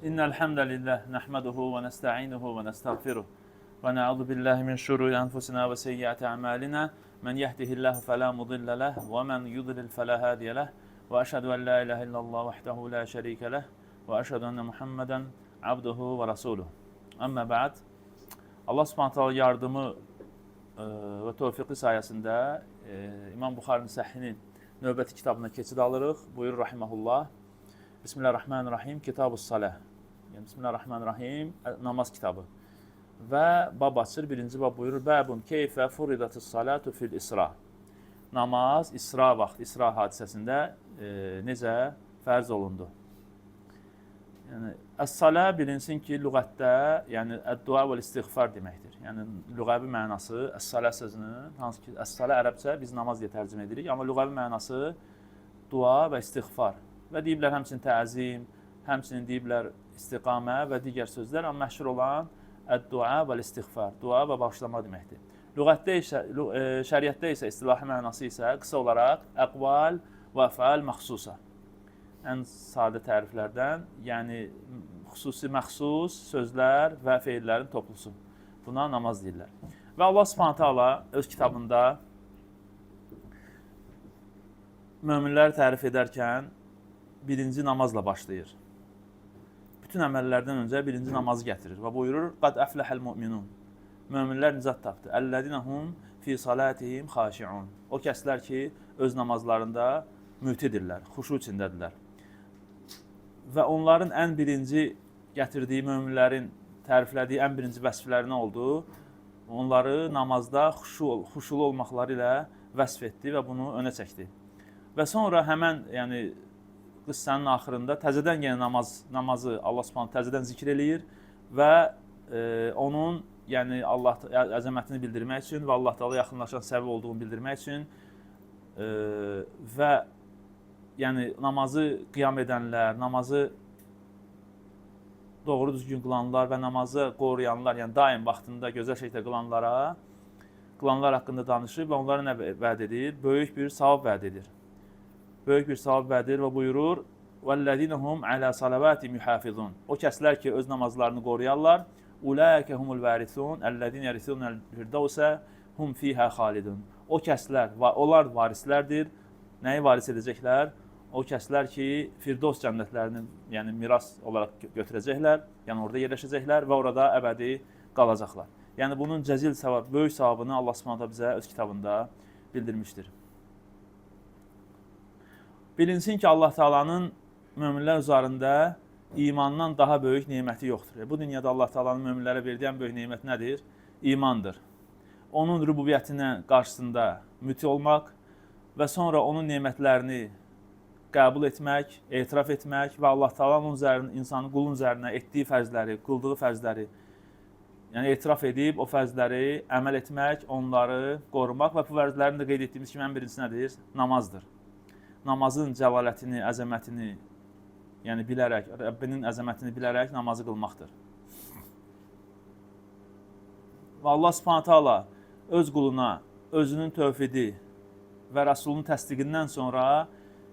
İnnel hamdəlillah nahmeduhu və nesta'inuhu və nestəğfiruh və na'udzu billahi min şururi enfusina və seyyiati a'malina. Men yehdihillahu fela mudille leh və men yudlil fela hadiye leh. Və eşhedü en la ilahe illallah vahdehu la şerike leh və eşhedü enne Muhammeden abduhu və rasuluh. Amma ba'd. Allah Subhanahu taala yardımı və tövfiqi sayəsində İmam Buxarinin Səhihinin növbəti kitabına keçid alırıq. Buyurur rahimehullah. Bismillahirrahmanirrahim. Kitab-ı Salah. Yəni Bismillahirrahmanirrahim, namaz kitabı. Və bab açır, birinci bab buyurur: Bəbun keyfə furidatus salatu fil İsra. Namaz İsra vaxtı, İsra hadisəsində necə fərz olundu? Yəni əs-salə bilinsin ki, lüğətdə, yəni əd-dua və istiğfar deməkdir. Yəni lüğəvi mənası əs-salə sözünün, hansı ki əs-salə ərəbcə biz namaz deyə tərcümə edirik, amma lüğəvi mənası dua və istiğfar. Və deyiblər həmçinin təzim, həmçinin deyiblər istiqamə və digər sözlər, amma məşhur olan əd-dua və istiğfar, dua və bağışlama deməkdir. Lüğətdə isə, şəriətdə isə istilahi mənası isə qısa olaraq əqval və əfəal məxsusa. Ən sadə təriflərdən, yəni xüsusi məxsus sözlər və feillərin toplusu. Buna namaz deyirlər. Və Allah Subhanahu taala öz kitabında möminləri tərif edərkən birinci namazla başlayır. Bütün əməllərdən öncə birinci namazı gətirir və buyurur: "Qad əfləhəl mu'minun." Möminlər nicat tapdı. Əlləzinəhum fi salatihim xaşiun. O kəslər ki, öz namazlarında mütidirlər, xuşu içindədirlər. Və onların ən birinci gətirdiyi möminlərin təriflədiyi ən birinci vəsfləri nə oldu? Onları namazda xuşulu olmaqları ilə vəsf etdi və bunu önə çəkdi. Və sonra həmən, yəni qıssanın axırında təzədən yenə namazı Allah Subhanahu təzədən zikr eləyir və onun, yəni Allah əzəmətini bildirmək üçün və Allah Taala yaxınlaşan səbəb olduğunu bildirmək üçün və yəni namazı qiyam edənlər, namazı doğru düzgün qılanlar və namazı qoruyanlar, yəni daim vaxtında gözəl şəkildə qılanlar haqqında danışır və onlara nə vəd edir? Böyük bir savab vəd edir. Böyük bir savab vəd edir və buyurur: "Vəllezine hum alə salavatihim yuhafizun." O kəslər ki, öz namazlarını qoruyarlar, ulaike humul varisun, ellezine yerisunel firdevsə hum fiha xalidun. O kəslər, onlar varislərdir. Nəyi varis edəcəklər? O kəslər ki, Firdevs cənnətlərini, yəni miras olaraq götürəcəklər, yəni orada yerləşəcəklər və orada əbədi qalacaqlar. Yəni bunun cəzil savab, böyük savabını Allah Subhanahu bizə öz kitabında bildirmişdir. Bilinsin ki, Allah Taala'nın möminlər üzərində imandan daha böyük neməti yoxdur. Bu dünyada Allah Taala'nın möminlərə verdiyi ən böyük nemət nədir? İmandır. Onun rübubiyyətinə qarşısında müti olmaq və sonra onun nemətlərini qəbul etmək, etiraf etmək və Allah Taala'nın üzərinə, insanın qulun üzərinə etdiyi fərzləri, qıldığı fərzləri, yəni etiraf edib o fərzləri əməl etmək, onları qorumaq və bu fərzlərin də qeyd etdiyimiz kimi ən birincisi nədir? Namazdır. Namazın cəlalətini, əzəmətini, yəni bilərək, Rəbbinin əzəmətini bilərək namazı qılmaqdır. Və Allah Subhanahu taala öz quluna özünün tövhidi və Rəsulunun təsdiqindən sonra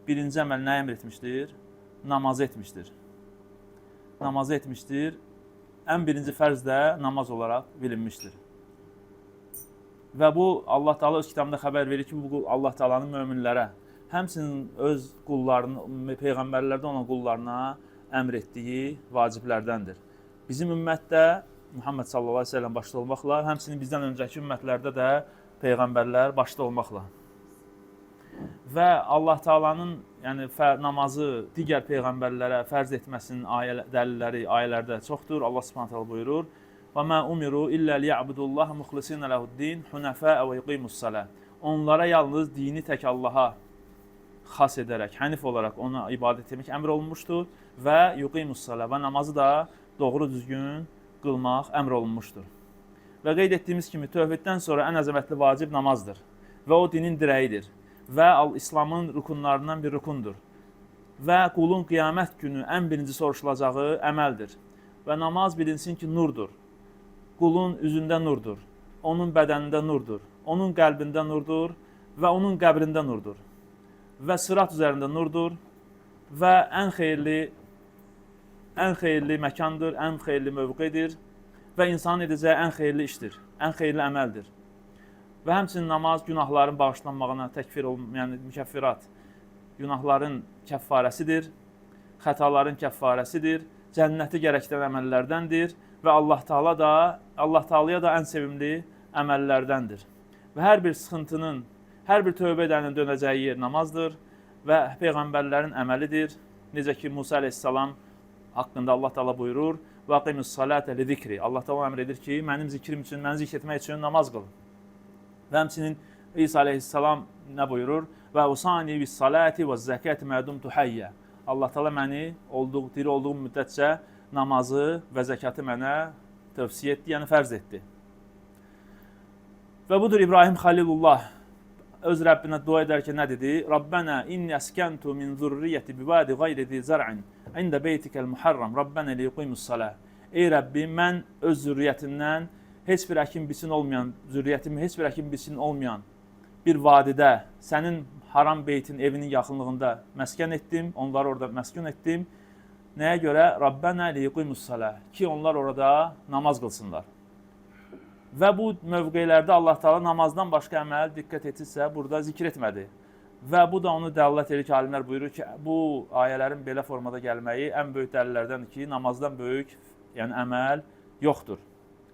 birinci əməl nə əmr etmişdir? Namazı etmişdir. Namazı etmişdir. Ən birinci fərz də namaz olaraq bilinmişdir. Və bu Allah Taala öz kitabında xəbər verir ki, bu Allah Taala'nın möminlərə, həmçinin öz qullarını, peyğəmbərlərdən olan qullarına əmr etdiyi vaciblərdəndir. Bizim ümmətdə Muhammed sallallahu əleyhi və səlləm başda olmaqla, həmçinin bizdən öncəki ümmətlərdə də peyğəmbərlər başda olmaqla. Və Allah Taala'nın, yəni namazı digər peyğəmbərlərə fərz etməsinin dəlilləri ayələrdə çoxdur. Allah Subhanahu taala buyurur: "Və mə umiru illə liya'budullaha muxlisina lehu'd-din hunafa və yuqimus-salah." Onlara yalnız dini tək Allaha xas edərək, hənif olaraq ona ibadət etmək əmr olunmuşdur və yuqimus-salah və namazı da doğru düzgün qılmaq əmr olunmuşdur. Və qeyd etdiyimiz kimi tövhiddən sonra ən əzəmətli vacib namazdır və o dinin dirəyidir və İslamın rükunlarından bir rükundur. Və qulun qiyamət günü ən birinci soruşulacağı əməldir. Və namaz bilinsin ki, nurdur. Qulun üzündə nurdur, onun bədənində nurdur, onun qəlbində nurdur və onun qəbrində nurdur. Və sırat üzərində nurdur və ən xeyirli ən xeyirli məkandır, ən xeyirli mövqedir və insanın edəcəyi ən xeyirli işdir, ən xeyirli əməldir. Və həmçinin namaz günahların bağışlanmağına təkfir olunma, yəni mükəffirat, günahların kəffarəsidir, xətaların kəffarəsidir, cənnəti gərəkdirən əməllərdəndir və Allah Taala da Allah Taalaya da ən sevimli əməllərdəndir. Və hər bir sıxıntının, hər bir tövbə edənin dönəcəyi yer namazdır və peyğəmbərlərin əməlidir. Necə ki Musa əleyhissalam haqqında Allah Taala buyurur: "Və aqimus salate li zikri." Allah Taala əmr edir ki, mənim zikrim üçün, məni zikr etmək üçün namaz qılın. Və həmçinin İsa əleyhissalam nə buyurur? Və usani bis salati və zəkati ma dumtu hayya. Allah Taala məni olduğu, diri olduğum müddətcə namazı və zəkatı mənə tövsiyə etdi, yəni fərz etdi. Və budur İbrahim Xəlilullah öz Rəbbinə dua edərkən nə dedi? Rabbənə inni əskentu min zurriyyəti bivadi gayri zi zər'in ində beytikəl muharram Rabbənə liyuqimus salah. Ey Rəbbim, mən öz zürriyyətimdən heç bir əkin biçin olmayan, zürriyyətimi heç bir əkin biçin olmayan bir vadidə sənin haram beytin evinin yaxınlığında məskən etdim, onları orada məskun etdim. Nəyə görə? Rabbənə liyuqimus salah. Ki onlar orada namaz qılsınlar. Və bu mövqelərdə Allah Taala namazdan başqa əməl diqqət etsə burada zikr etmədi. Və bu da onu dəlalət edir ki, alimlər buyurur ki, bu ayələrin belə formada gəlməyi ən böyük dəlillərdəndir ki, namazdan böyük, yəni əməl yoxdur.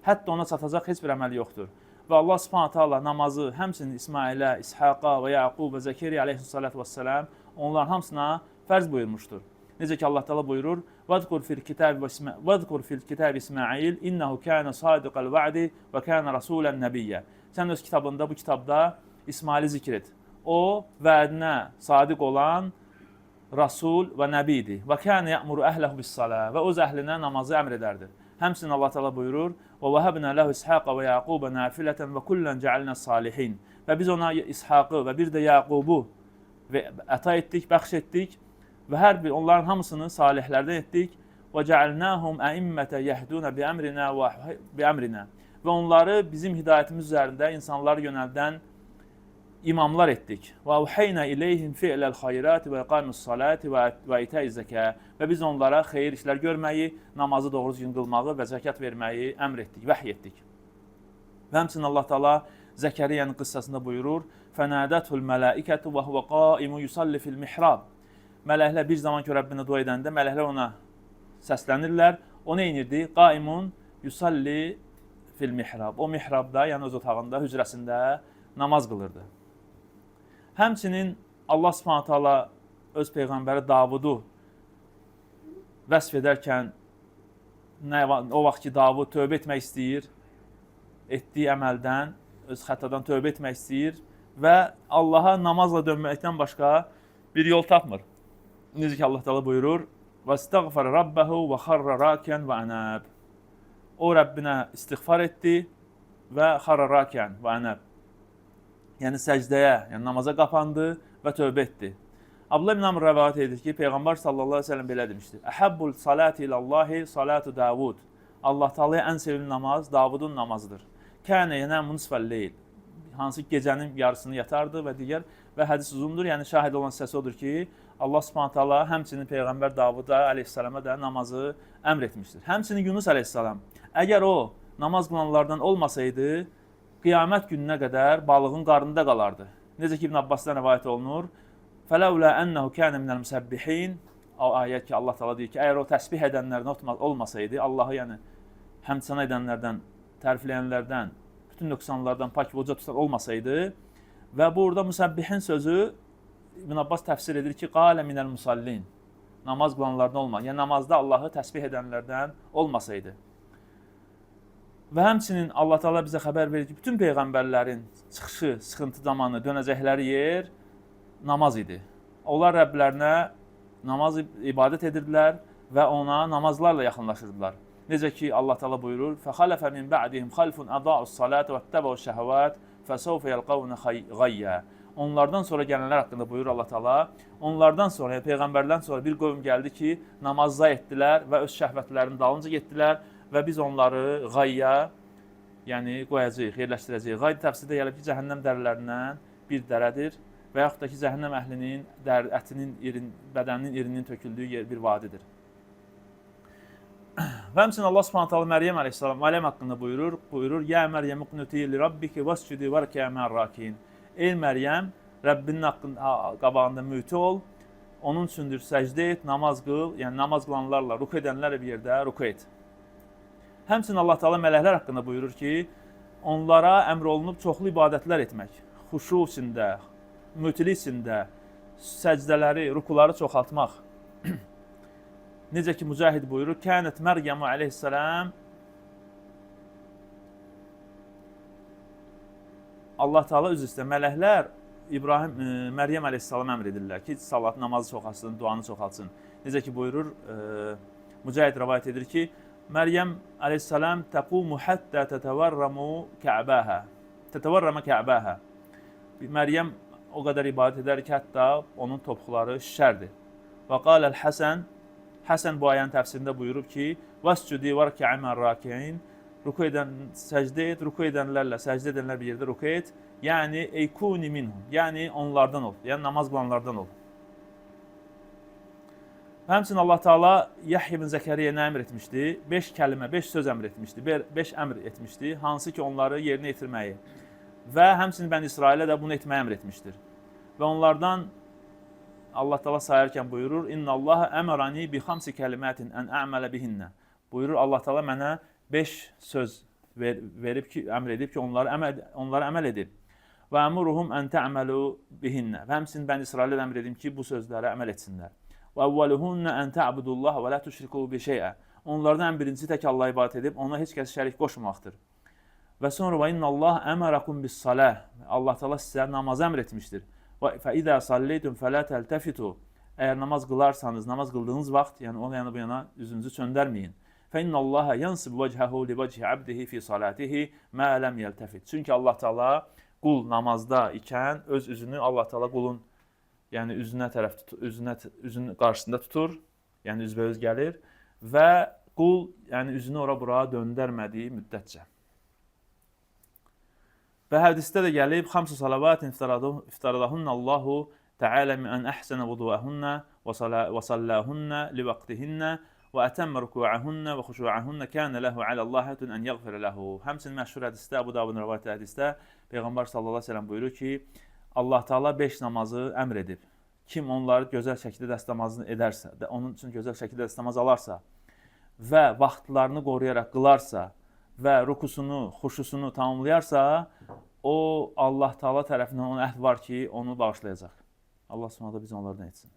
Hətta ona çatacaq heç bir əməl yoxdur. Və Allah Subhanahu taala namazı həmçinin İsmailə, İshaqa və Yaqub və Zəkeriya əleyhissalatu vesselam onların hamısına fərz buyurmuşdur. Necə ki Allah Taala buyurur: "Vəzkur fil kitab və vəzkur fil kitab İsmail innehu kana sadiqal va'di və kana rasulan nabiyya." Sən öz kitabında, bu kitabda İsmaili zikr et. O vədinə sadiq olan rasul və nəbi idi. Və kana ya'muru əhləhu bis-salah və öz əhlinə namazı əmr edərdi. Həmçinin Allah Taala buyurur: "Və vəhabna lehu İshaqa və Yaquba nafilatan və kullan ca'alna salihin." Və biz ona İshaqı və bir də Yaqubu və əta etdik, bəxş etdik və hər bir onların hamısını salihlərdən etdik. Və ca'alnahum əimmətə yehduna bi əmrinə və bi əmrinə. Və onları bizim hidayətimiz üzərində insanları yönəldən imamlar etdik. Və auhayna ileyhim fi'ləl xeyrat və iqamis salati və itaiz zəka. Və biz onlara xeyir işlər görməyi, namazı doğru düzgün qılmağı və zəkat verməyi əmr etdik, vəhy etdik. Və həmçinin Allah Taala Zəkəriyyənin qıssasında buyurur: "Fənədətul mələikətu və huve qaimun yusalli fil mihrab." Mələklər bir zaman ki Rəbbinə dua edəndə mələklər ona səslənirlər. O nə edirdi? Qaimun yusalli fil mihrab. O mihrabda, yəni öz otağında, hücrəsində namaz qılırdı. Həmçinin Allah Subhanahu taala öz peyğəmbəri Davudu vəsf edərkən nə o vaxt ki Davud tövbə etmək istəyir, etdiyi əməldən, öz xətadan tövbə etmək istəyir və Allaha namazla dönməkdən başqa bir yol tapmır. Necə ki Allah Taala buyurur: "Vəstəğfara rabbahu və xarra rakiyan və anab." O Rəbbinə istiğfar etdi və xarra rakiyan və anab. Yəni səcdəyə, yəni namaza qapandı və tövbə etdi. Abdullah ibn Amr rəvayət edir ki, Peyğəmbər sallallahu əleyhi və səlləm belə demişdir: "Əhabbul salati ilallahi salatu Davud." Allah Taalaya ən sevimli namaz Davudun namazıdır. Kənə yənəmu nisfəl leyl. Hansı ki gecənin yarısını yatardı və digər və hədis uzundur. Yəni şahid olan hissəsi odur ki, Allah Subhanahu taala həmçinin peyğəmbər Davuda əleyhissalama da namazı əmr etmişdir. Həmçinin Yunus əleyhissalam əgər o namaz qılanlardan olmasaydı, qiyamət gününə qədər balığın qarnında qalardı. Necə ki İbn Abbasdan rivayət olunur: "Fələulə ennehu kana minəl musabbihin." O ayət ki Allah Taala deyir ki, əgər o təsbih edənlərdən olmasaydı, Allahı yəni həmd səna edənlərdən, tərifləyənlərdən, bütün nöqsanlardan pak və uca tutan olmasaydı və burada musabbihin sözü İbn Abbas təfsir edir ki, qalə minəl musallin. Namaz qılanlardan olma. Yəni namazda Allahı təsbih edənlərdən olmasaydı. Və həmçinin Allah Taala bizə xəbər verir ki, bütün peyğəmbərlərin çıxışı, sıxıntı zamanı dönəcəkləri yer namaz idi. Onlar Rəblərinə namaz ibadət edirdilər və ona namazlarla yaxınlaşırdılar. Necə ki Allah Taala buyurur: "Fəxaləfə min ba'dihim xalfun adaa'us salata vetteba'u şəhəvat fəsawfa yalqawna gayya." Onlardan sonra gələnlər haqqında buyurur Allah Taala. Onlardan sonra, yəni peyğəmbərlərdən sonra bir qövm gəldi ki, namaz zay etdilər və öz şəhvətlərinin dalınca getdilər və biz onları qayya, yəni qoyacağıq, yerləşdirəcəyik. Qay təfsirdə gəlib ki, cəhənnəm dərələrindən bir dərədir və yaxud da ki, cəhənnəm əhlinin ətinin, irin, bədəninin irinin töküldüyü yer bir vadidir. Və həmçinin Allah Subhanahu taala Məryəm əleyhissalam, Məryəm haqqında buyurur: "Ya Məryəm uqnuti li rabbiki vascudi varka'i ma'ar-rakiin." Ey Məryəm, Rəbbinin haqqında qabağında müti ol. Onun üçündür səcdə et, namaz qıl, yəni namaz qılanlarla, ruku edənlərlə bir yerdə ruku et. Həmçinin Allah Taala mələklər haqqında buyurur ki, onlara əmr olunub çoxlu ibadətlər etmək, xuşu içində, mütilik içində, səcdələri, rukuları çoxaltmaq. Necə ki Mücahid buyurur, Kənət Məryəmu əleyhissalam Allah Taala üzr istəyir. Mələklər İbrahim Məryəm əleyhissalam əmr edirlər ki, salat, namazı çoxaltsın, duanı çoxaltsın. Necə ki buyurur, Mücahid rivayet edir ki, Məryəm əleyhissalam təqumu həttə tətəvərrəmu kə'bəhə. Tətəvərrəmə kə'bəhə. Məryəm o qədər ibadət edər ki, hətta onun topuqları şişərdi. Və qaləl Həsən, Həsən bu ayənin təfsirində buyurub ki, Vəscudi vərkə'i mər-rakiin. Ruku edən səcdə et, ruku edənlərlə səcdə edənlər bir yerdə ruku et. Yəni eykuni minhum. Yəni onlardan ol. Yəni namaz qılanlardan ol. Həmçinin Allah Teala Yahya ibn Zəkəriyyə nə əmr etmişdi? 5 kəlmə, 5 söz əmr etmişdi. 5 əmr etmişdi, hansı ki onları yerinə yetirməyi. Və həmçinin Bəni İsrailə də bunu etməyi əmr etmişdir. Və onlardan Allah Teala sayarkən buyurur: "İnnallaha əmrani bi xamsi kəlimətin ən a'mələ bihinnə." Buyurur Allah Teala mənə 5 söz verib ki, əmr edib ki, onlara əməl edib. Və əmruhum ən tə'məlu bihinnə. Və həmçinin Bəni İsrailə də əmr edim ki, bu sözlərə əməl etsinlər. Və əvvəluhunna ən ta'budullaha və la tuşriku bi şey'ə. Onlardan ən birincisi tək Allaha ibadət edib, ona heç kəs şərik qoşmamaqdır. Və sonra və innallah əmarakum bis-salah. Allah Teala sizə namazı əmr etmişdir. Və fəizə salleytum fələ təltəfitu. Əgər namaz qılarsanız, namaz qıldığınız vaxt, yəni ona yana bu yana üzünüzü çöndərməyin. Fə innallaha yansib vechəhu li vechhi abdihi fi salatihi ma lem yeltefit. Çünki Allah Teala qul namazda ikən öz üzünü Allah Teala qulun yəni üzünə tərəf tutur, üzünün qarşısında tutur, yəni üzbəüz gəlir və qul yəni üzünü ora bura döndərmədiyi müddətcə. Və hədisdə də gəlib xamsu salavatin iftaradahunna Allahu Teala min əhsənə vuduahunna və sallahunna li vaqtihinna və ətəmmə ruku'ahunna və xuşu'ahunna kana lehu aləllahi ən yəğfirə lehu. Həmçinin məşhur hədisdə, Əbu Davudun rivayət etdiyi hədisdə Peyğəmbər sallallahu əleyhi və səlləm buyurur ki, Allah Teala 5 namazı əmr edib. Kim onları gözəl şəkildə dəstəmazını edərsə, onun üçün gözəl şəkildə dəstəmaz alarsa və vaxtlarını qoruyaraq qılarsa və rukusunu, xuşusunu tamamlayarsa, o Allah Teala tərəfindən ona əhd var ki, onu bağışlayacaq. Allah Subhanahu bizi onlardan etsin.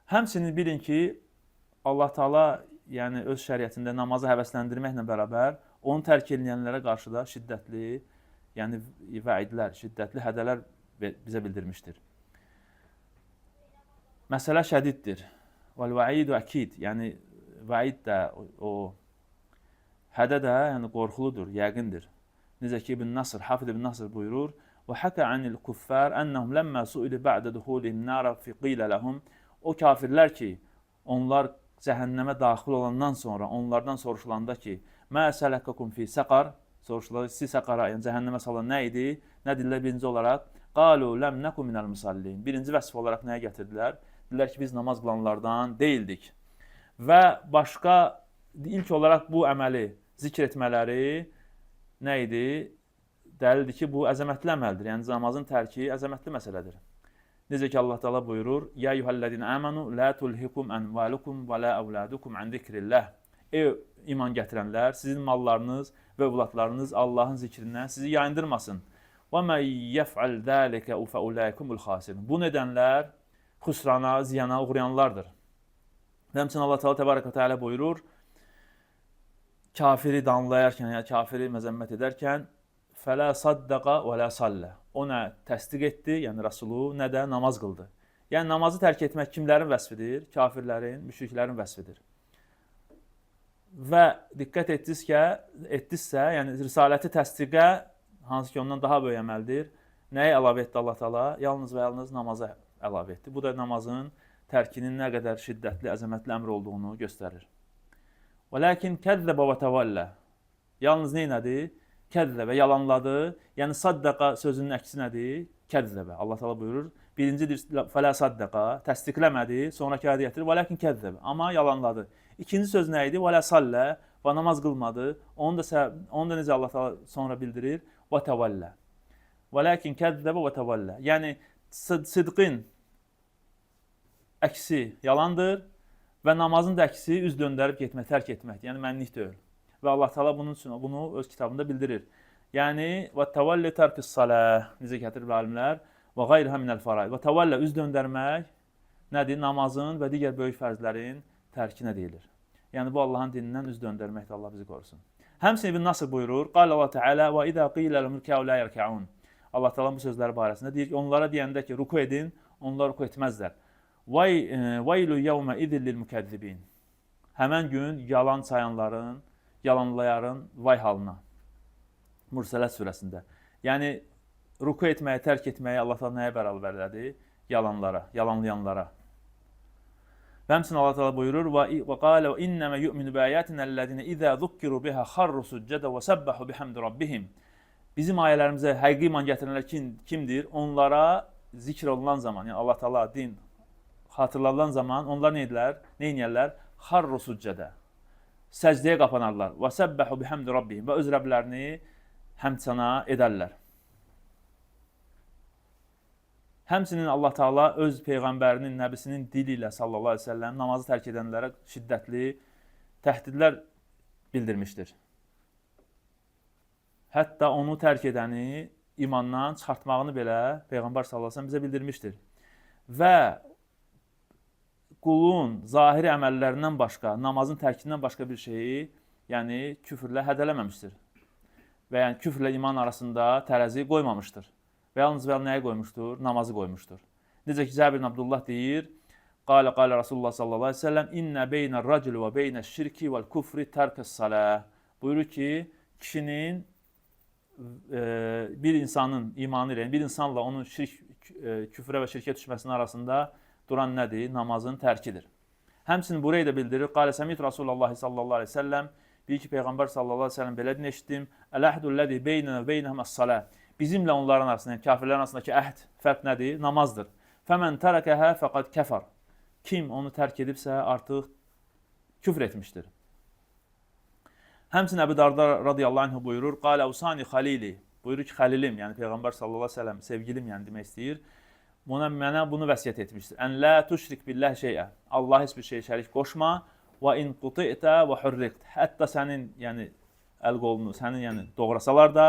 Həmçinin bilin ki, Allah Teala yəni öz şəriətində namazı həvəsləndirməklə bərabər onu tərk edənlərə qarşı da şiddətli, yəni vəidlər, şiddətli hədələr bizə bildirmişdir. Məsələ şədiddir. Vəl-vəidu əkid, yəni vəid də o hədə də yəni qorxuludur, yəqindir. Necə ki İbn Nasr, Hafiz İbn Nasr buyurur: "Və haka anil kuffar ennehum lemma suilu ba'da duhulihim nara fi qila lahum." O kafirlər ki, onlar cəhənnəmə daxil olandan sonra onlardan soruşulanda ki, "Mə sələkəkum fi səqar?" Soruşulur, sizi səqara, yəni cəhənnəmə salan nə idi? Nə dedilər birinci olaraq? Qalu ləm nəku minəl musallin. Birinci vəsf olaraq nəyə gətirdilər? Dedilər ki, biz namaz qılanlardan deyildik. Və başqa ilk olaraq bu əməli zikr etmələri nə idi? Dəlildir ki, bu əzəmətli əməldir. Yəni namazın tərki əzəmətli məsələdir. Necə ki Allah Teala buyurur: "Ya eyyuhellezine amenu la tulhikum envalukum və la evladukum an zikrillah." Ey iman gətirənlər, sizin mallarınız və övladlarınız Allahın zikrindən sizi yayındırmasın. Və men yef'al zalika fe ulaikumul khasirun. Bunu edənlər xüsrana, ziyana uğrayanlardır. Və həmçinin Allah Teala Təbarək və Teala buyurur: kafiri danlayarkən, yəni kafiri məzəmmət edərkən fələ saddaqa və lə sallə. O nə təsdiq etdi, yəni Rəsulu, nə də namaz qıldı. Yəni namazı tərk etmək kimlərin vəsfidir? Kafirlərin, müşriklərin vəsfidir. Və diqqət etdinizsə, yəni risaləti təsdiqə, hansı ki ondan daha böyük əməldir, nəyi əlavə etdi Allah Teala? Yalnız və yalnız namaza əlavə etdi. Bu da namazın tərkinin nə qədər şiddətli, əzəmətli əmr olduğunu göstərir. Və lakin kəzzəbə və təvəllə. Yalnız nə elədi? Kəzzəbə, yalanladı. Yəni saddaqa sözünün əksi nədir? Kəzzəbə. Allah Teala buyurur. Birinci deyir fələ saddaqa, təsdiqləmədi, sonrakı ayə gətirir. Və lakin kəzzəbə, amma yalanladı. İkinci söz nə idi? Və lə sallə, və namaz qılmadı. Onu da necə Allah Teala sonra bildirir? Və təvəllə. Və lakin kəzzəbə və təvəllə. Yəni sidqin əksi yalandır və namazın da əksi üz döndərib getmək, tərk etməkdir. Yəni mənlik deyil. Və Allah Teala bunun üçün bunu öz kitabında bildirir. Yəni və təvəlli tərkis salah, necə gətirir alimlər, və qayrıha minəl faraid. Və təvəllə üz döndərmək nədir? Namazın və digər böyük fərzlərin tərkinə deyilir. Yəni bu Allahın dinindən üz döndərməkdir, Allah bizi qorusun. Həmçinin İbn Nasır buyurur: "Qala Allah Teala və izə qilə lehum irka'u la yerka'un." Allah Teala bu sözləri barəsində deyir ki, onlara deyəndə ki, ruku edin, onlar ruku etməzlər. Veylu yevme izin lil mükezzibin. Həmən gün yalan sayanların, yalanlayanların vay halına. Mürsələt surəsində. Yəni ruku etməyi, tərk etməyi Allah Teala nəyə bərabər elədi? Yalanlara, yalanlayanlara. Və həmçinin Allah Teala buyurur: "Və qalə və innəmə yu'minu bi ayatinə ellezine izə zukkiru biha xarru succada və səbbahu bihamdi rabbihim." Bizim ayələrimizə həqiqi iman gətirənlər kimdir? Onlara zikr olunan zaman, yəni Allah Teala din xatırladılan zaman onlar nə edirlər? Nə edirlər? Xarru succada. Səcdəyə qapanarlar. Və səbbahu bihamdi rabbihim. Və öz Rəblərini həmd-səna edərlər. Həmçinin Allah Teala öz peyğəmbərinin, nəbisinin dili ilə sallallahu əleyhi və səlləm namazı tərk edənlərə şiddətli təhdidlər bildirmişdir. Hətta onu tərk edəni imandan çıxartmağını belə peyğəmbər sallallahu əleyhi və səlləm bizə bildirmişdir. Və qulun zahiri əməllərindən başqa, namazın tərkindən başqa bir şeyi, yəni küfrlə hədələməmişdir. Və yəni küfrlə iman arasında tərəzi qoymamışdır. Və yalnız və nəyi qoymuşdur? Namazı qoymuşdur. Necə ki, Cəbir ibn Abdullah deyir, Qalə qalə Rasulullah sallallahu aleyhi ve sellem, İnnə beynə racülü və beynə şirki vəl kufri tərkəs salah. Buyurur ki, kişinin, bir insanın imanı ilə, yəni bir insanla onun şirk, küfrə və şirkə düşməsinin arasında duran nədir? Namazın tərkidir. Həmçinin burayı da bildirir. Qalə səmit Rasulullah sallallahu aleyhi ve sellem, deyir ki, Peyğəmbər sallallahu aleyhi ve sellem belə eşitdim. Əl-əhdü-ləzi beynənə və beynəhəm əs-salah. Bizimlə onların arasında, yəni kafirlərin arasındakı əhd, fərq nədir? Namazdır. Fəmən tərəkəhə fəqad kəfər. Kim onu tərk edibsə, artıq küfr etmişdir. Həmçinin Əbu Darda radiyallahu anhu buyurur, Qalə usani xalili. Buyurur ki, xəlilim, yəni Peyğəmbər sallallahu aleyhi ve sellem, sevgilim, yəni demək istəyir. Buna, mənə bunu vəsiyyət etmişdir. Ən lə tuşrik billah şeyə. Allah heç bir şeyə şərik qoşma. Və in quti'tə və hurriqt. Hətta sənin, yəni əl qolunu, sənin yəni doğrasalar da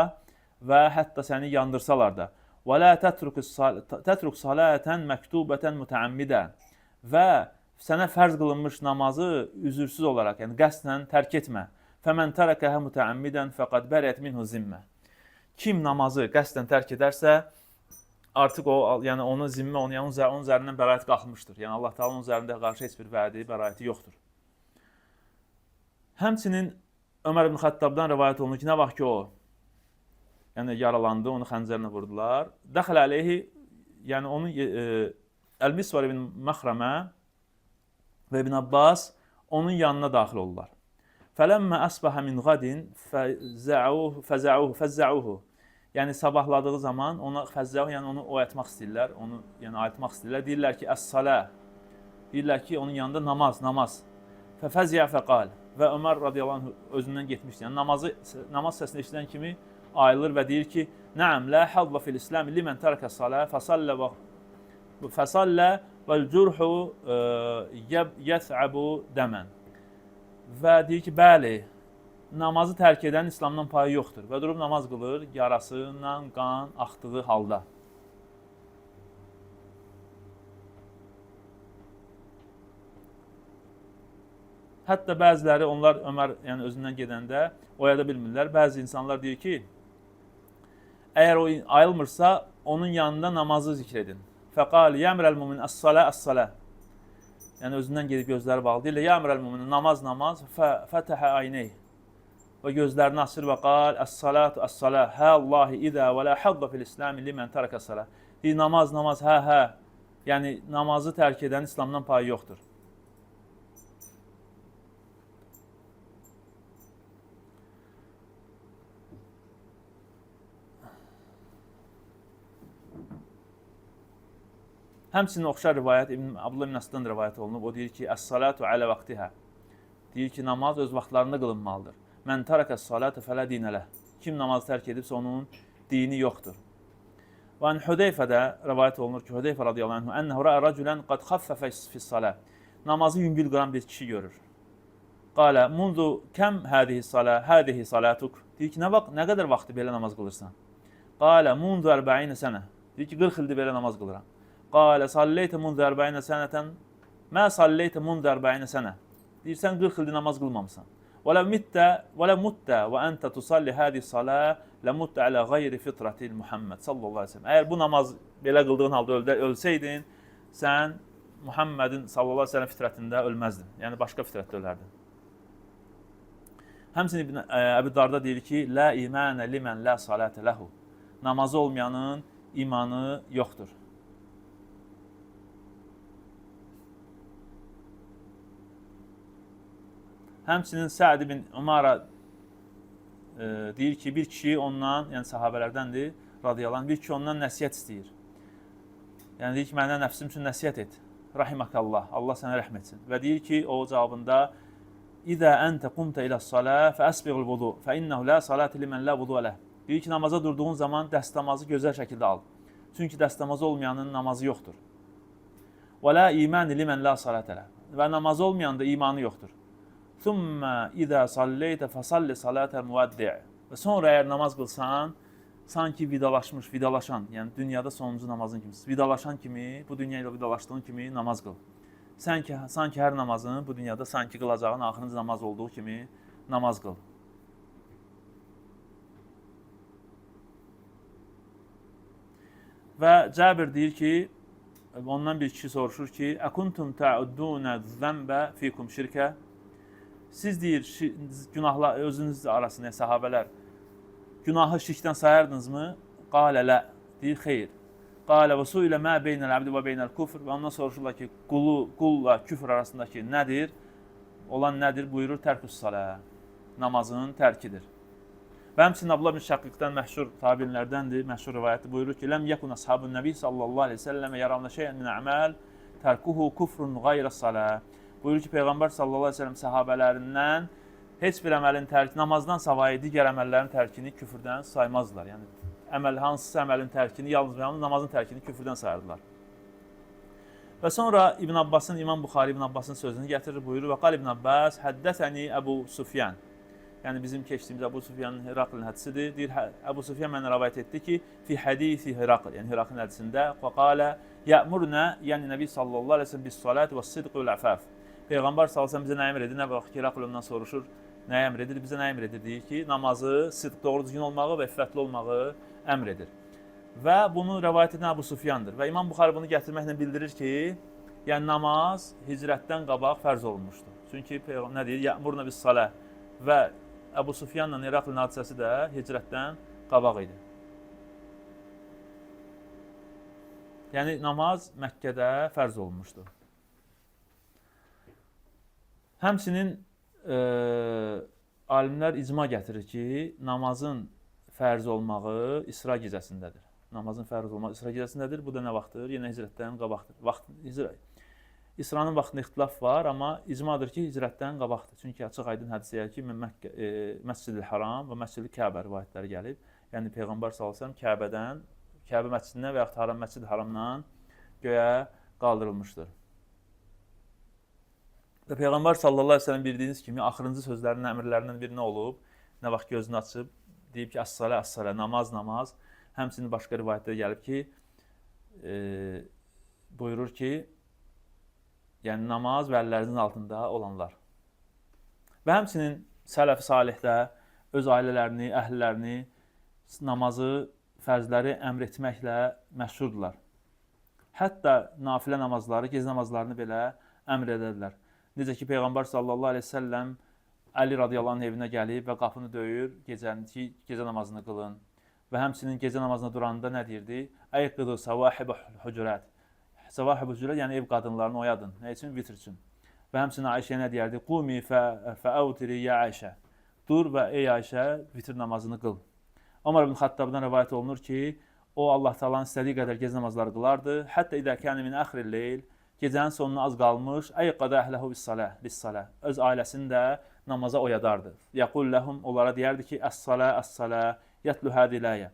və hətta səni yandırsalar da. Və la tətruk salatan məktubatan mütəammidə. Və sənə fərz qılınmış namazı üzürsüz olaraq, yəni qəsdən tərk etmə. Fəmən tərəkəhə mütəammidən fəqad bərət minhu zimmə. Kim namazı qəsdən tərk edərsə, artıq o, yəni onun zimmə, onun, yəni onun üzərindən bəraət qalxmışdır. Yəni Allah Teala onun üzərində qarşı heç bir vədi, bəraəti yoxdur. Həmçinin Ömər ibn Xəttabdan rivayət olunur ki, nə vaxt ki o, yəni yaralandı, onu xəncərlə vurdular. Dəxələ əleyhi, yəni onun Əl-Misvar ibn Məxrəmə və İbn Abbas onun yanına daxil oldular. Fələmmə əsbəhə min qadin fəzzəuhu. Yəni sabahladığı zaman ona fəzzəuhu, yəni onu oyatmaq istəyirlər, onu yəni ayıltmaq istəyirlər. Deyirlər ki, əs-salah. Deyirlər ki, onun yanında namaz, namaz. Fəfəziyə fəqal. Və Ömər radiyallahu anh özündən getmişdi. Yəni namaz səsini eşidən kimi ayılır və deyir ki, Nəam, la hazza fil İslam limen tərəkə salah fəsallə vəl curhu yəs'abu dəmən. Və deyir ki, bəli, namazı tərk edən İslamdan payı yoxdur. Və durub namaz qılır, yarasından qan axdığı halda. Hətta bəziləri, onlar Ömər yəni özündən gedəndə oyada bilmirlər. Bəzi insanlar deyir ki, əgər o ayılmırsa, onun yanında namazı zikr edin. Fəqal, yəmrəl mümin, əs-salə, əs-salə. Yəni özündən gedib gözləri bağlı. Deyirlər, yəmrəl mümin, namaz, namaz, fətəhə ayney. Və gözlərini açır və qal, əs-salatu, əs-salə, hə Allahi idə və lə hazza fil İslami limən tərəkə salə. Deyir, namaz, namaz, hə, hə. Yəni namazı tərk edən İslamdan payı yoxdur. Həmçinin oxşar rivayət İbn Abdullah ibn Əsuddan rivayət olunub. O deyir ki, əs-salatu alə vaxtihə. Deyir ki, namaz öz vaxtlarında qılınmalıdır. Mən tərəkə salətə fələ dinə ləh. Kim namazı tərk edibsə, onun dini yoxdur. Və an Hudeyfədə rəvayət olunur ki, Hudeyfə radiyallahu anhu ənəhu rəə rəculən qad xaffəfə fis-salah. Namazı yüngül qılan bir kişi görür. Qalə munzu kəm hadihi salah, hadihi salatuk. Deyir ki, nə qədər vaxtı belə namaz qılırsan? Qalə munzu 40 sənə. Deyir ki, 40 ildir belə namaz qılıram. Qalə salleytə munzu 40 sənətən. Mə salleytə munzu 40 sənə. Deyir, sən 40 ildir namaz qılmamısan. Və ləv mittə və ləv muttə və əntə tusalli hadihi salah ləmuttə alə qeyri fitratil Muhammed sallallahu əleyhi və səlləm. Əgər bu namaz belə qıldığın halda ölsəydin, sən Muhammedin sallallahu əleyhi və səlləm fitrətində ölməzdin. Yəni başqa fitrətdə ölərdin. Həmçinin İbn Əbu Darda deyir ki, la imanə limen la salate lehu. Namazı olmayanın imanı yoxdur. Həmçinin Səd ibn Umara deyir ki, bir kişi ondan, yəni sahabələrdəndir, radiyallahu anh, bir kişi ondan nəsihət istəyir. Yəni deyir ki, mənə nəfsim üçün nəsihət et. Rahimakallah, Allah sənə rəhm etsin. Və deyir ki, o cavabında İzə əntə qumtə ilə-salah fəəsbiğul vudu fə innehu la salate limen la vudu ləh. Deyir ki, namaza durduğun zaman dəstəmazı gözəl şəkildə al. Çünki dəstəmazı olmayanın namazı yoxdur. Və la iman limen la salate ləh. Və namazı olmayan da imanı yoxdur. Thumma izə salleytə fəsalli salatəl müvəddi'. Və sonra əgər namaz qılsan, sanki vidalaşmış, vidalaşan, yəni dünyada sonuncu namazın kimi, vidalaşan kimi, bu dünya ilə vidalaşdığın kimi namaz qıl. Sanki hər namazın bu dünyada sanki qılacağın axırıncı namaz olduğu kimi namaz qıl. Və Cəbir deyir ki, ondan bir kişi soruşur ki, Əkuntum təuddunə zənbə fikum şirkə. Siz deyir, günahlar özünüz arasında, yəni sahabələr, günahı şirkdən sayardınızmı? Qalə lə, deyir, xeyr. Qalə və suilə mə beynəl əbdi və beynəl kufr. Və ondan soruşurlar ki, qulla küfr arasındakı nədir? Olan nədir? Buyurur, tərkus salə, namazın tərkidir. Və həmçinin Abdullah bin Şəqiqdən məşhur tabinlərdəndir, məşhur rivayəti buyurur ki, ləm yəkun ashabun nəbi sallallahu aleyhi ve səlləm yaravna şeyən min əməl tərkuhu kufrun qayrə salə. Buyurur ki, Peyğəmbər sallallahu aleyhi ve səlləm səhabələrindən heç bir əməlin tərki, namazdan savayı digər əməllərin tərkini küfrdən saymazdılar. Yəni, hansısa əməlin tərkini, yalnız namazın tərkini küfrdən sayardılar. Və sonra İbn Abbasın, İmam Buxari İbn Abbasın sözünü gətirir, buyurur və qal İbn Abbas, həddəsəni Əbu Sufyan. Yəni, bizim keçdiyimiz Əbu Sufyanın Heraklın hədisidir. Deyir, Əbu Sufyan mənə rəvayət etdi ki, fi hədisi Herakl, yəni Heraklın hədisində və qalə yəmurnə, yəni Nəbi sallallahu aleyhi ve sellem bis salat və sidq vəl əfaf. Peyğəmbər sallallahu aleyhi ve sellem bizə nə əmr edir? Nə vaxt ki, Herakl ondan soruşur, nə əmr edir? Bizə nə əmr edir? Deyir ki, namazı, sidq, doğru düzgün olmağı və iffətli olmağı əmr edir. Və bunu rəvayət edən Əbu Sufyandır. Və İmam Buxari bunu gətirməklə bildirir ki, yəni namaz hicrətdən qabaq fərz olunmuşdur. Çünki nə deyir? Yəmurnə bis salah və Əbu Sufyanla Heraklın hadisəsi də hicrətdən qabaq idi. Yəni namaz Məkkədə fərz olunmuşdur. Həmçinin alimlər icma gətirir ki, namazın fərz olmağı İsra gecəsindədir. Namazın fərz olmağı İsra gecəsindədir. Bu da nə vaxtdır? Yenə hicrətdən qabaqdır. İsranın vaxtında ixtilaf var, amma icmadır ki, hicrətdən qabaqdır. Çünki açıq aydın hədisəyə ki, Məscid-i Haram və Məscid-i Kəbə rivayətləri gəlib. Yəni Peyğəmbər sallallahu əleyhi və səlləm Kəbədən, Kəbə məscidindən və yaxud Haram Məscid-i Haramdan göyə qaldırılmışdır. Və Peyğəmbər sallallahu əleyhi və səlləm bildiyiniz kimi axırıncı sözlərinin, əmrlərindən biri nə olub? Nə vaxt gözünü açıb deyib ki, əs-salə, əs-salə, namaz, namaz. Həmçinin başqa rivayətdə gəlib ki, buyurur ki, yəni namaz və əllərinizin altında olanlar. Və həmçinin sələf-i salihdə öz ailələrini, əhlilərini namazı, fərzləri əmr etməklə məşhurdurlar. Hətta nafilə namazları, gecə namazlarını belə əmr edərdilər. Necə ki, Peyğəmbər sallallahu əleyhi və səlləm Əli radiyallahu anh evinə gəlib və qapını döyür, gecə namazını qılın. Və həmçinin gecə namazına duranda nə deyirdi? Əyqidu savahib hucurat. Savahib hucurat, yəni ev qadınlarını oyadın. Nə üçün? Vitr üçün. Və həmçinin Ayşəyə nə deyərdi? Qumi fəəvtiri ya Ayşə. Dur və ey Ayşə, vitr namazını qıl. Ömər ibn Xattabdan rəvayət olunur ki, o Allah Taala'nın istədiyi qədər gecə namazları qılardı. Hətta idə kənə min əxril leyl, Gecənin sonuna az qalmış, əyqada əhləhu bis-salah, lis-salah. Öz ailəsini də namaza oyadardı. Yaqul ləhum, onlara deyərdi ki, əs-salah, əs-salah, yətlu hadihi.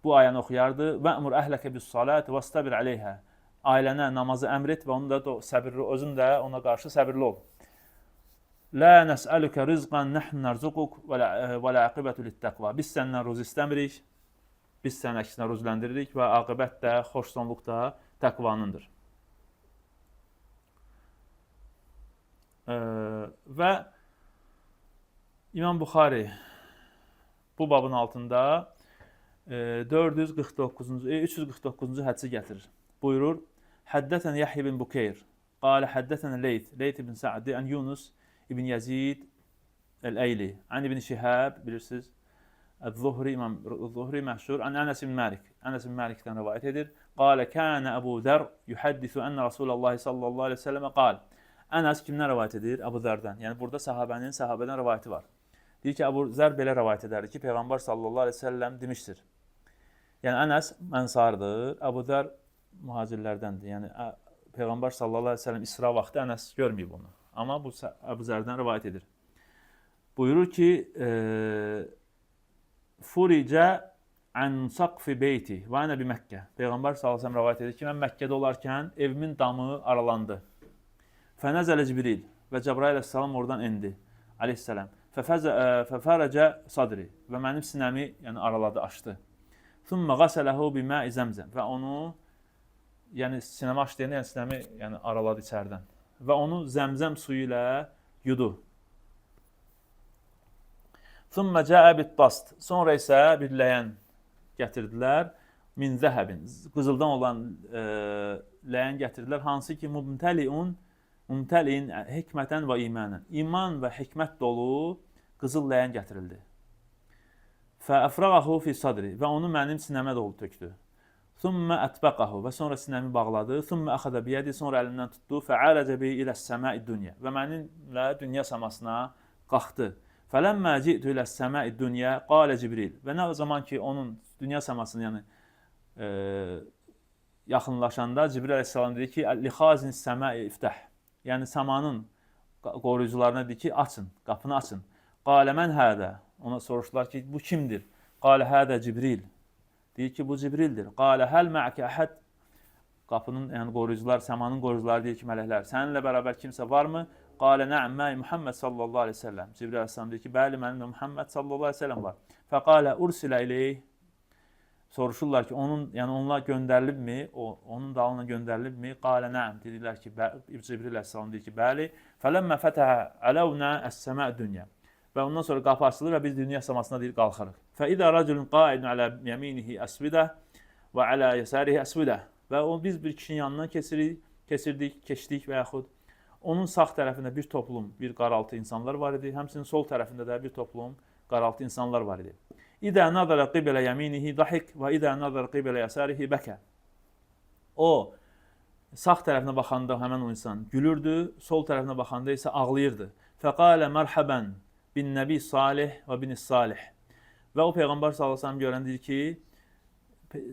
Bu ayəni oxuyardı. Və'mur əhləkə bis-salati vəstabir aleyhə. Ailənə namazı əmr et və onu da səbirli, özün də ona qarşı səbirli ol. La nəsəlükə rizqan nəhnu nərzuquk və la aqibətu lit-təqva. Biz səndən ruzi istəmirik. Biz səni əksinə ruzləndiririk və aqibət də, xoşsonluq da təqvanındır. Və İmam Buxari bu babın altında 449-cu, 349-cu hədisi gətirir. Buyurur: Həddətən Yahya ibn Bukeyr, qalə həddətən Leyth, Leyth ibn Sa'di, ən Yunus ibn Yazid el-Eyli, ən ibn Şihab, bilirsiniz, Zuhri, İmam Zuhri məşhur, ən Ənəs ibn Malik, Ənəs ibn Malikdən rivayət edir. Qalə kənə Əbu Zər yuhəddisu ənə Rasulallah sallallahu aleyhi ve səlləmə qal. Ənəs kimdən rivayət edir? Əbu Zərdən. Yəni burada sahabənin sahabədən rivayəti var. Deyir ki, Əbu Zər belə rivayət edərdi ki, Peyğəmbər sallallahu aleyhi ve səlləm demişdir. Yəni Ənəs ənsardır, Əbu Zər mühacirlərdəndir. Yəni Peyğəmbər sallallahu aleyhi ve səlləm İsra vaxtı Ənəs görməyib onu. Amma bu Əbu Zərdən rivayət edir. Buyurur ki, Furicə ən saqfi beyti və ənə bi Məkkə. Peyğəmbər sallallahu əleyhi və səlləm rivayət edir ki, mən Məkkədə olarkən evimin damı aralandı. Fənəzələ Cibril və Cəbrail əleyhissalam oradan endi əleyhissalam. Fəfərəcə sadri və mənim sinəmi yəni araladı, açdı. Thumma qasələhu bima'i zəmzəm və onu yəni sinəmi açdı deyəndə yəni sinəmi yəni araladı içəridən və onu zəmzəm suyu ilə yudu. Thumma cəə bit-tast. Sonra isə bir ləyən gətirdilər. Min zəhəbin. Qızıldan olan ləyən gətirdilər. Hansı ki mumtəliun, mumtəliin hikmətən və imanən. İman və hikmət dolu qızıl ləyən gətirildi. Fəəfrağahu fi sadri və onu mənim sinəmə dolu tökdü. Thumma ətbəqahu və sonra sinəmi bağladı. Thumma əxədə biyədi, sonra əlimdən tutdu. Fəərəcə bi iləs-səma'i dünya və mənimlə dünya səmasına qalxdı. Fələmmə ci'tu iləs-səma'i dünya qalə Cibril. Və nə zaman ki onun dünya səmasını yəni yaxınlaşanda Cibril əleyhissalam dedi ki, li xazinis səma'i iftah. Yəni səmanın qoruyucularına dedi ki, açın, qapını açın. Qalə mən hədə. Ona soruşdular ki, bu kimdir? Qalə hədə Cibril. Deyir ki, bu Cibrildir. Qalə həl mə'əkə əhəd. Qapının, yəni qoruyucular, səmanın qoruyucuları deyir ki, mələklər, səninlə bərabər kimsə varmı? Qalə nə'əm mə'i Muhammed sallallahu aleyhi ve sellem. Cibril əleyhissalam deyir ki, bəli, mənimlə Muhammed sallallahu aleyhi ve sellem var. Fəqalə ursilə ileyh. Soruşurlar ki, onun, yəni onunla göndərilibmi? O, onun dalına göndərilibmi? Qalə nə'əm. Dedilər ki, Cibril əleyhissalam deyir ki, bəli. Fələmmə fətəhə ələvnə əs-səmə dünya. Və ondan sonra qapı açılır və biz dünya səmasına deyir, qalxırıq. Fəidə rəculun qaidun alə yəminihi əsvidə və alə yəsərihi əsvidə. Və o, biz bir kişinin yanından keçirdik, keçdik və yaxud onun sağ tərəfində bir toplum, bir qaraltı insanlar var idi. Həmçinin sol tərəfində də bir toplum qaraltı insanlar var idi. İdə nazara qibələ yəminihi dahik və idə nazara qibələ yəsərihi bəkə. O, sağ tərəfinə baxanda həmən o insan gülürdü, sol tərəfinə baxanda isə ağlayırdı. Fəqalə mərhəbən bin Nəbi Salih və bin Salih. Və o Peyğəmbər sallallahu əleyhi və səlləm görən deyir ki,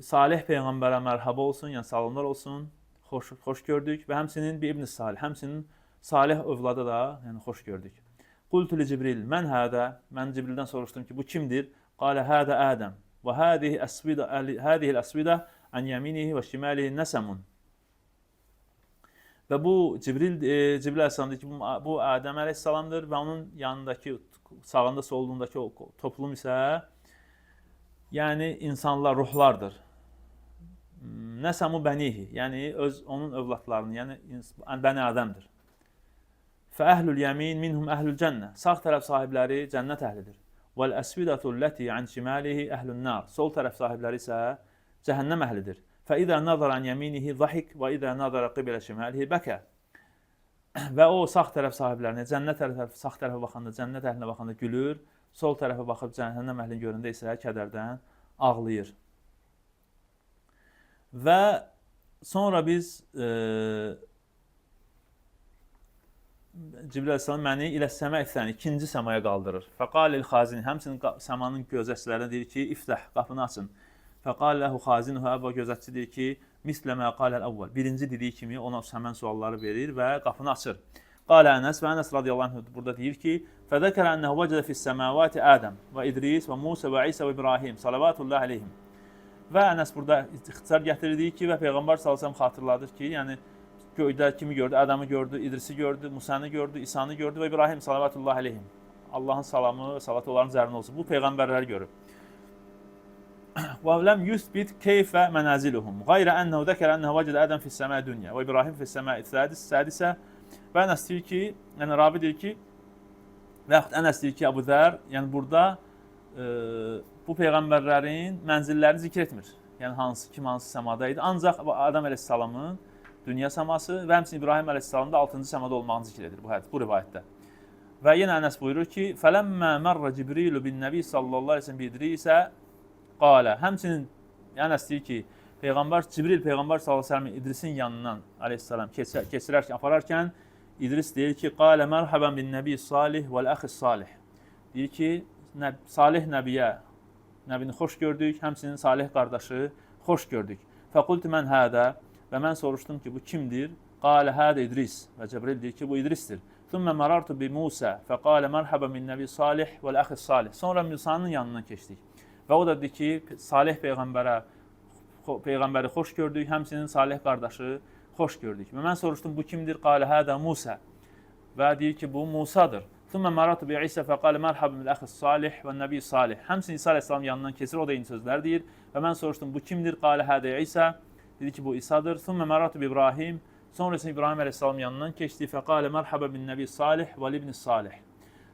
Salih Peyğəmbərə mərhaba olsun, yəni salamlar olsun, xoş gördük və həmçinin bir İbn Salih, həmçinin Salih övladı da, yəni xoş gördük. Qultu li Cibril, mən hədə? Mən Cibrildən soruşdum ki, bu kimdir? Qalə hədə Ədəm və hadihi əsvidə hadihi əsvidə an yeminihi və şimalihi nəsəmun. Və bu Cibril Cibril əleyhissalam deyir ki, bu Ədəm əleyhissalamdır və onun yanındakı sağında, solundakı o toplum isə yəni insanlar, ruhlardır. Nəsəmu bənihi, yəni öz onun övladlarını, yəni Bəni Adəmdir. Fəəhlül yəmin minhum əhlül cənnə. Sağ tərəf sahibləri cənnət əhlidir. Vəl əsvidətu ləti an şimalihi əhlün nar. Sol tərəf sahibləri isə cəhənnəm əhlidir. Fəidə nazara an yəminihi zahik və idə nazara qibələ şimalihi bəkə. Və o sağ tərəf sahiblərinə, cənnət tərəf, sağ tərəfə baxanda, cənnət əhlinə baxanda gülür, sol tərəfə baxıb cəhənnəm əhlini görəndə isə kədərdən ağlayır. Və sonra biz Cibril əleyhissalam məni ilə səmə ithəni, ikinci səmaya qaldırır. Fəqalil xazin, həmçinin səmanın gözətçilərinə deyir ki, iftəh, qapını açın. Fəqalə ləhu xazinuhu, əbu gözətçi deyir ki, mislə mə qaləl əvvəl. Birinci dediyi kimi ona həmən sualları verir və qapını açır. Qalə Ənəs və Ənəs radiyallahu anh burada deyir ki, fədəkərə ənəhu vəcədə fis-səmavati Ədəm və İdris və Musa və İsa və İbrahim salavatullah aleyhim. Və Ənəs burada ixtisar gətirir, deyir ki, və Peyğəmbər sallallahu əleyhi və səlləm xatırladır ki, yəni göydə kimi gördü? Ədəmi gördü, İdrisi gördü, Musanı gördü, İsanı gördü və İbrahim salavatullah aleyhim. Allahın salamı və salatı onların üzərinə olsun. Bu peyğəmbərləri görüb. Və ləm yusbit keyfə mənaziluhum. Qayrə ənəhu zəkərə ənəhu vəcədə Ədəm fis-səmâ dünya və İbrahim fis-səmâ sadisə. Və Ənəs deyir ki, yəni ravi deyir ki, və yaxud Ənəs deyir ki, Əbu Zər, yəni burada bu peyğəmbərlərin mənzillərini zikr etmir. Yəni hansı kim hansı səmada idi. Ancaq Adəm əleyhissalamın dünya səması və həmçinin İbrahim əleyhissalamın da 6-cı səmada olmağını zikr edir bu hədis, bu rivayətdə. Və yenə Ənəs buyurur ki, "Fələmmə mərrə Cibrilu bin Nəbi sallallahu əleyhi və səlləm bi İdrisə qalə." Həmçinin Ənəs deyir ki, Peyğəmbər Cibril Peyğəmbər sallallahu əleyhi və səlləm İdrisin yanından əleyhissalam keçirərkən, apararkən İdris deyir ki, "Qalə mərhəbən bin Nəbi Salih vəl əxi Salih." Deyir ki, Salih nəbiyə, nəbini xoş gördük, həmçinin Salih qardaşı xoş gördük. Fəqultu mən hədə, və mən soruşdum ki, bu kimdir? Qalə hədə İdris. Və Cəbril deyir ki, bu İdrisdir. Thumma marartu bi Musa fəqalə mərhəbən bin Nəbi Salih vəl əxi Salih. Sonra Musanın yanından keçdik. Və o da dedi ki, Salih peyğəmbəri xoş gördük, həmçinin Salih qardaşı xoş gördük. Və mən soruşdum, bu kimdir? Qalə hədə Musa. Və deyir ki, bu Musadır. Thumma marartu bi İsa fəqalə mərhəbən bil əxi Salih və Nəbi Salih. Həmçinin İsa əleyhissalam yanından keçir, o da eyni sözlər deyir. Və mən soruşdum, bu kimdir? Qalə hədə İsa. Dedi ki, bu İsadır. Thumma marartu bi İbrahim. Sonra isə İbrahim əleyhissalam yanından keçdi. Fəqalə mərhəbən bin Nəbi Salih və ibn Salih.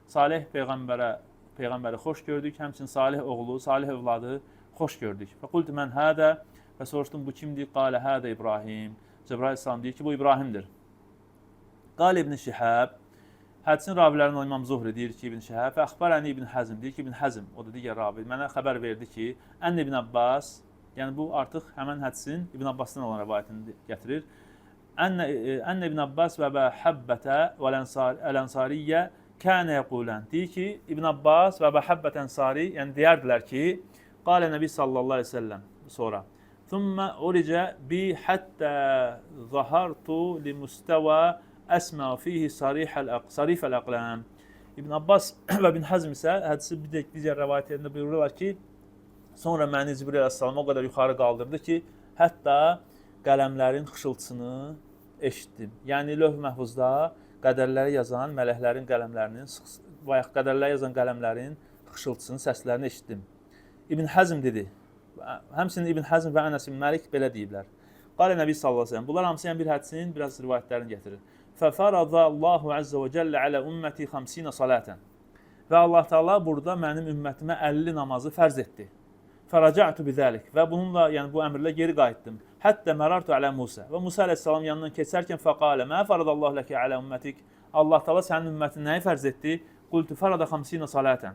Salih peyğəmbəri xoş gördük. Həmçinin Salih oğlu, Salih övladı xoş gördük. Fəqultu mən hədə, və soruşdum, bu kimdir? Qalə hədə İbrahim. Cəbrail əleyhissalam deyir ki, bu İbrahimdir. Qalə İbn Şihab, hədisin ravilərindən İmam Zuhri deyir ki, İbn Şihab və əxbərəni İbn Həzm deyir ki, İbn Həzm, o da digər ravi, mənə xəbər verdi ki, ən İbn Abbas, yəni bu artıq həmən hədisin İbn Abbasdan olan rəvayətini gətirir. Ən İbn Abbas və Əbə Həbbətə və Əl-Ənsariyyə kənə yəqulən. Deyir ki, İbn Abbas və Əbə Həbbət Ənsari, yəni deyərdilər ki, qalə Nəbi sallallahu əleyhi və səlləm sonra. Thumma uricə bi həttə zahartu li müstəva əsmə fihi sarifəl əqləm. İbn Abbas və İbn Həzm isə hədisi bir digər rəvayətlərində buyururlar ki, sonra məni Cibril əleyhissalam o qədər yuxarı qaldırdı ki, hətta qələmlərin xışıltısını eşitdim. Yəni lövh məhfuzda qədərləri yazan mələklərin qələmlərinin, bayaq qədərləri yazan qələmlərin xışıltısının səslərini eşitdim. İbn Həzm dedi. Həmçinin İbn Həzm və Ənəs ibn Məlik belə deyiblər. Qalə Nəbi sallallahu əleyhi və səlləm. Bunlar hamısı yəni bir hədisin biraz rivayətlərini gətirir. Fəfərada Allahu azza və cəllə alə ümməti 50 salatan. Və Allah Teala burada mənim ümmətimə 50 namazı fərz etdi. Fəraca'tu bizəlik, və bununla, yəni bu əmrlə geri qayıtdım. Hətta mərartu alə Musa. Və Musa əleyhissalam yanından keçərkən fəqalə mə faradallahu ləkə alə ümmətik. Allah Teala sənin ümmətinə nəyi fərz etdi? Qultu farada 50 salatan.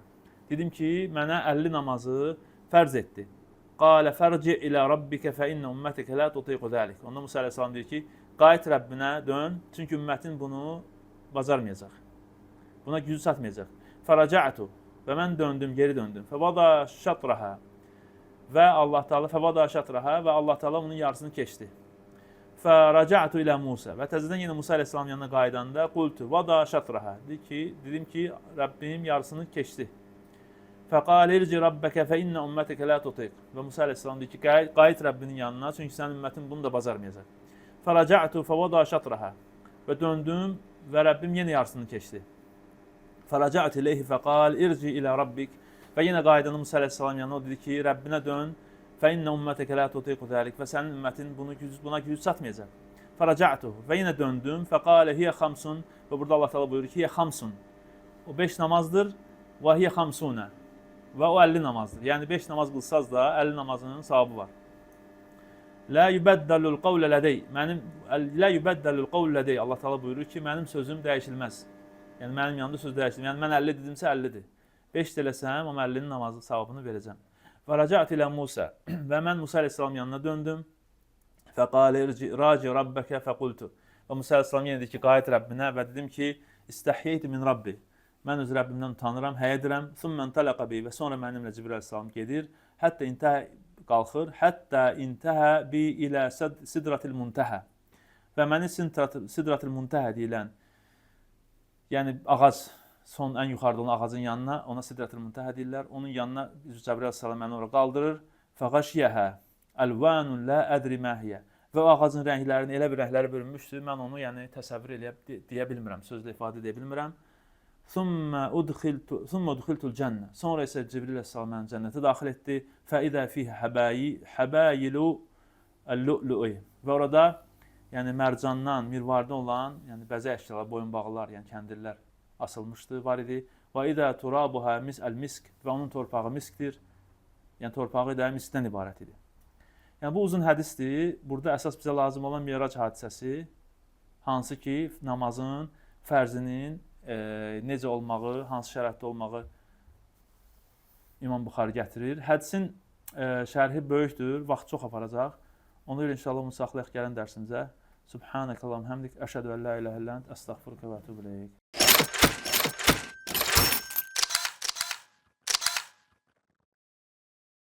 Dedim ki, mənə 50 namazı fərz etdi. Qalə fərci ilə rabbikə fə innə ümmətikə la tutiqu zəlik. Onda Musa əleyhissalam deyir ki, qayıt Rəbbinə dön, çünki ümmətin bunu bacarmayacaq. Buna gücü çatmayacaq. Fəraca'tu, və mən döndüm, geri döndüm. Fəvada şatraha, və Allah Teala fəvada şatraha, və Allah Teala onun yarısını keçdi. Fəraca'tu ilə Musa, və təzədən yenə Musa əleyhissalam yanına qayıdanda qultu vada şatraha. Dedim ki, Rəbbim yarısını keçdi. Fəqalə irci rabbəkə fə innə ümmətəkə la tutiq. Və Musa əleyhissalam deyir ki, qayıt Rəbbinin yanına, çünki sənin ümmətin bunu da bacarmayacaq. Fəraca'tu fəvada şatraha, və döndüm və Rəbbim yenə yarısını keçdi. Fəraca'tu ileyhi fəqal irci ilə rabbik, və yenə qayıdanda Musa əleyhissalam yanına o dedi ki, Rəbbinə dön, fə innə ümmətəkə la tutiqu zəlik, və sənin ümmətin buna gücü çatmayacaq. Fəraca'tu, və yenə döndüm, fəqalə hiyə xamsun, və burada Allah Teala buyurur ki, hiyə xamsun. O 5 namazdır, və hiyə xamsunə, və o 50 namazdır. Yəni 5 namaz qılsaz da 50 namazının savabı var. La yubəddəlul qavlə lədey. Mənim la yubəddəlul qavl lədey. Allah Teala buyurur ki, mənim sözüm dəyişilməz. Yəni mənim yanımda söz dəyişilməz. Yəni mən 50 dedimsə 50-dir. 5 də eləsəm, amma 50-nin namazı savabını verəcəm. Və raca'tu ilə Musa. Və mən Musa əleyhissalam yanına döndüm. Fəqalə raci rabbəkə fəqultu. Və Musa əleyhissalam yenə dedi ki, qayıt Rəbbinə, və dedim ki, istəhyeytu min Rabbi. Mən öz Rəbbimdən utanıram, həya edirəm. Thumma intalaqa bi, və sonra mənimlə Cibril əleyhissalam gedir. Hətta intəhə qalxır. Hətta intəhə bi ilə sidratil muntəhə. Və məni sidratil muntəhə deyilən, yəni ağac, son ən yuxarıda olan ağacın yanına, ona sidratil muntəhə deyirlər. Onun yanına Cəbrail əleyhissalam məni ora qaldırır. Fəğəşiyəhə əlvanun la ədri mə hiyə. Və o ağacın rənglərini elə bir rəngləri bürünmüşdü, mən onu yəni təsəvvür eləyə deyə bilmirəm, sözlə ifadə edə bilmirəm. Thumma udkhiltu thumma udkhiltul cənnə. Sonra isə Cibril əleyhissalam məni cənnətə daxil etdi. Fəidə fihi habayilu el-lu'lu'i. Və orada yəni mərcandan, mirvardan olan, yəni bəzək əşyalar, boyunbağlar, yəni kəndirlər asılmışdı, var idi. Və idə turabuha mis el-misk və onun torpağı miskdir. Yəni torpağı da miskdən ibarət idi. Yəni bu uzun hədisdir. Burada əsas bizə lazım olan Mirac hadisəsi, hansı ki namazın fərzinin necə olmağı, hansı şəraitdə olmağı İmam Buxari gətirir. Hədisin şərhi böyükdür, vaxt çox aparacaq. Ona görə inşallah bunu saxlayaq gələn dərsimizə. Subhanəkallahumma hamdik, əşhədü ən la ilahə illə ent, əstəğfiruke və etûbü ileyk.